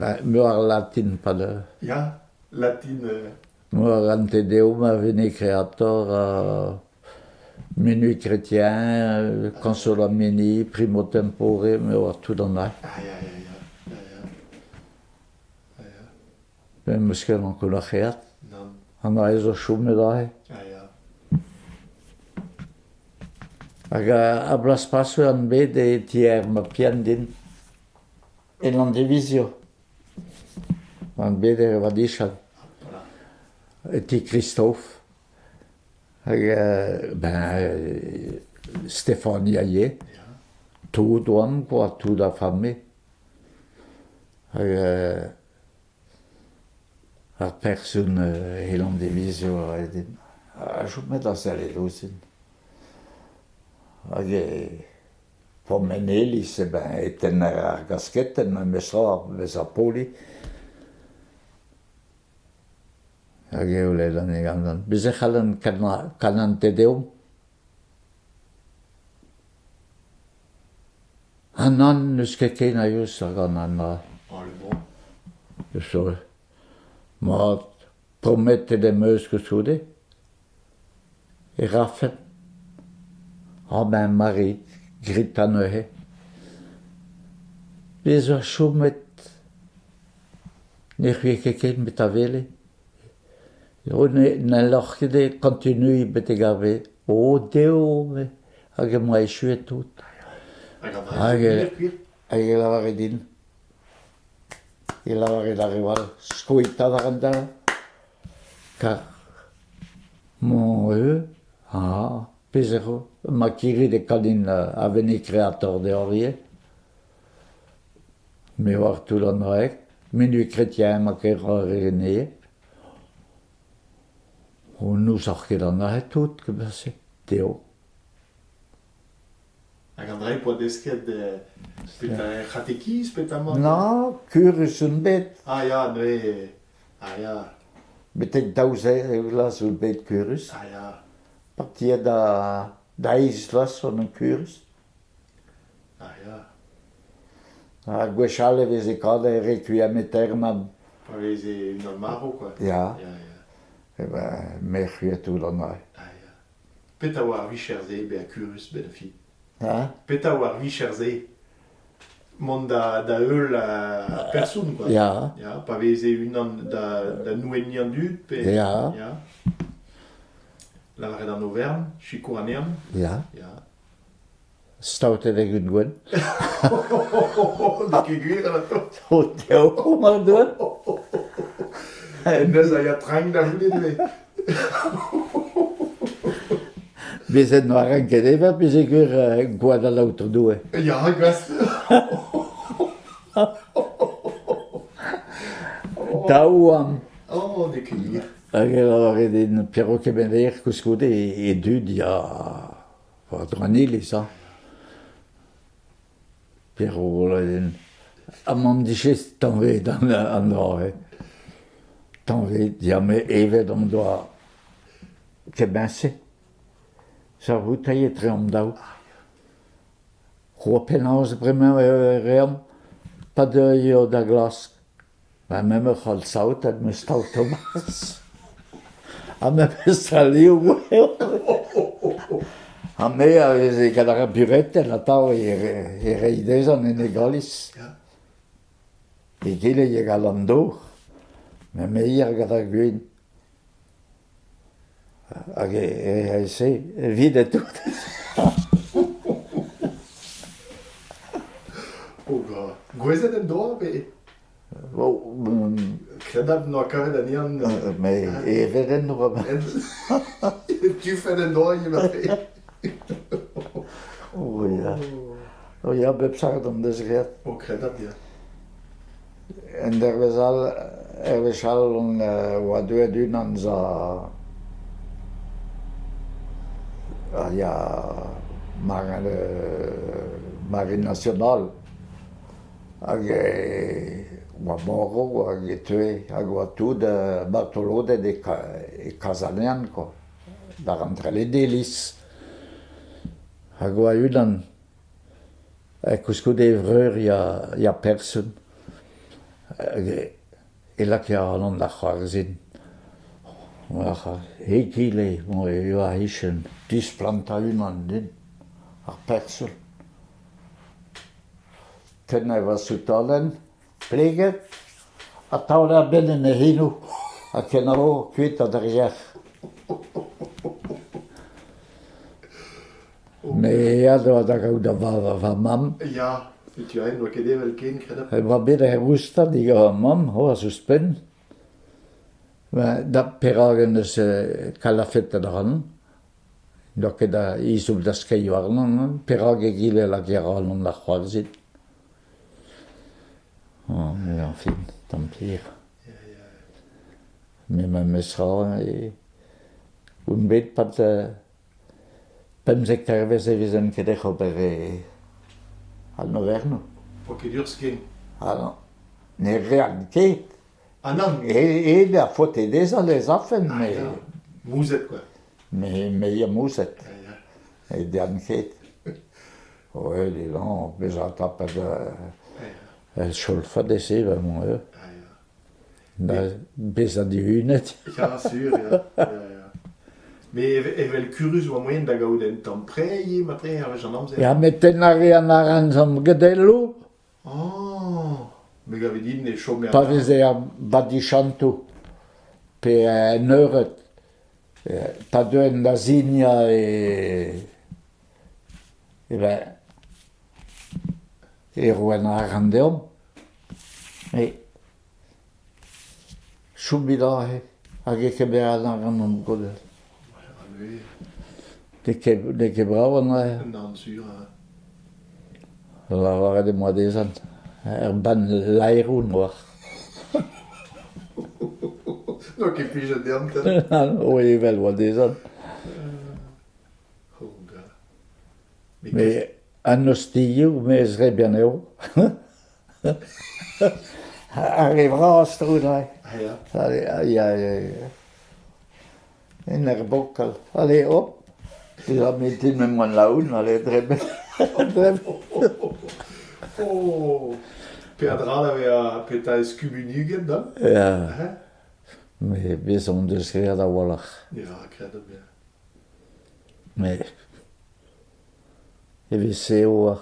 Meur ar latin pad Ya, latin. Meur an Te Deum a venne Creator ha Minuit Chrétien, Consola Mini, Primo Tempore, me oar tout an dra. Ah ya, ya, ya, ya, ya. Ah ya. Me 'meus ket ankounac'heat. Nann. An dra zo chomet aze. Ah ya. Hag a bloaz paseet on bet e ti ar mab-bihan din. E Landivizio. An bet eo vadichal. E ti Christophe. Hag ben Stéphanie a ye. Tout oamp kwa, tout ar familh. Hag ar person e Landivizio a rae din. Ha chomet da sellet ouzhin. Hag e Pomeneliz eh ben e tenner ar gasketenn memestra bezañ poli. Hag eo ledan e gantan. Bez' e c'hallan kanañ Te Deum. Ha nann, n'eus ket ken a-us ar gant an dra. Oh, le bon. Eus Mat, prometet em eus koulskoude e rafen. Ah ben Mari, grit anezhe. Bezañ chomet ne c'houie ket ken met a wele. N'helloc'h ket kontinuiñ betek ar wech. Oh deo me, hag em boa echuet tout. Hag Hag hag e lavare din. E lavare d'ar re all skoetañ war an daol. Kar mañ eo, ah, pezh eo, ma kirit e kanin a venne kreatoc'h deoc'h ivez. Me oar tout an dra-se, Minuit Chrétien ma ket re Oh, n'ouzoc'h ket an dra-se tout kement-se, dezho. Hag an dra-se 'poa desket petra er c'hatekiz petamant? Na, kurus on bet. Ah ya, neuze, ah ya. Betek 12 vloaz on bet kurus. Ah ya. Partiet da da eizh vloaz on kurus. Ah ya. Ha gwechall e veze kavet requiem aeternam. Pa veze unan marv quoi. Ya. Ya, ya. Eh ben, me c'hwi tout an dra. Ah ya. Petra oa ar vicher-se bezañ kurus 'benn ar fin? Hein? Petra oa ar vicher-se? Mont da, da heul ar person quoi. Ya. Ya, pa veze unan da, da nouenniñ an dud pe... Ya. Ya. Lavaret an overn, sikour anezhan. Ya. Ya. Staotet eo gant gwenn. N'eo ket gwir alato. O deo, mar doa. Hennezh a ya trenk da c'houde ivez. Bezet n'oa ranket evañ peogwir gwad an Aotrou Doue. Ya, gwast. Daou oan. Oh, n'eo ket gwir. Hag e lavare din Pierrot Kemener koulskoude e dud ya war-dro an iliz hañ. Pierrot din amañ dije tañvet an dra-se. Tañvet, ya me evet hon doa kement-se. Sa voutailh etre an daou. C'hoa penaos bremañ e reomp pa deuio da glask. Ben me 'meus c'hoant saotet 'meus taol Tomaz. Ha me 'meus liv eo. Ha me a veze gant ar buretenn atav e reiñ dezhañ en e galis. Egile e gall an dour, met me ya gant ar gwin. Hag e-se, evit e tout. Oh God. Gouezet en doa pe? Bon, Kredabl n'oa kavet anezhan. Mais evet en doa. Tufet en doa ivez. Oh ya. Oh ya, bep sard on deus graet. Oh, kredabl, ya. En dervezh all, er wech all on oa deuet unan eus a ya Marine Nationale hag e oa marv hag e teue hag oa tout martoloded e Kazanean kwa, war an Treledelis. Hag oa unan. Ha koulskoude e vreur ya, ya person. Hag e lakae ac'hanon da c'hoarzhin. Egile e oa e-kichen displantañ unan din, ar person. Tennañ va soutalenn, pleget, ha taoler ar benn en e c'henoù ha kenavo kuit a-dreñv. Me aet oa da gaout va mamm. Ya, setu aet n'oa ket evel ken, kredabl. E oa bet er goustad digant va mamm c'hoazh ouzhpenn. Da perak en deus kalafetet ac'hanon. N'oa ket a ezhomm da skeiñ warnon, perak egile lakaer ac'hanon da c'hoarzhin. Oh, mais enfin, tant pis. Me memestra on bet 'pad 15 dervezh e vezen ket ec'h ober an overnoù. Oa ket urzh ken. Ah non, ne rean ket. Ah nann. E a faote dezhañ ez afen, mais... Ah, mouzhet quoi. Me, me ya mouzhet. E dean ket. Ouais, dis donc, bezañ tapet cholfad e-se, vraiment. Da bezañ dihunet. Ya, sur, ya. ya, ya. Mais evel kurus oa moaien da gaout un tamm pre ivez matre hervez an amzer. Ya, met tennañ a rean ar an gedelloù. Oh, me gave din e chome Pa veze ar badichantoù pe en eured, pa deuent da signañ e e ben e roent arc'hant deomp. E chomit aze hag e kemeran arc'hant hon godell. N'eo ket n'eo ket brav an dra-se. Nann sur. Lavaret em boa dezhañ ur bann laeron oa. N'oa ket plijet dezhañ 'ta. Oui, evel oa dezhañ. Oh, gars. Mais an ostilhoù, me re bihan eo. Ar re vras tro dre. Ah ya. Allez, ya, ya, ya. En ur bokal. Allez, hop. Dija metin emañ laouen, allez, dremen. Dremen. Oh Peadra da vezañ petra eskumunuget, da? Ya. Mais bezañ hon deus graet a-walc'h. Ya, kredabl, ya. Mais evit-se e oa.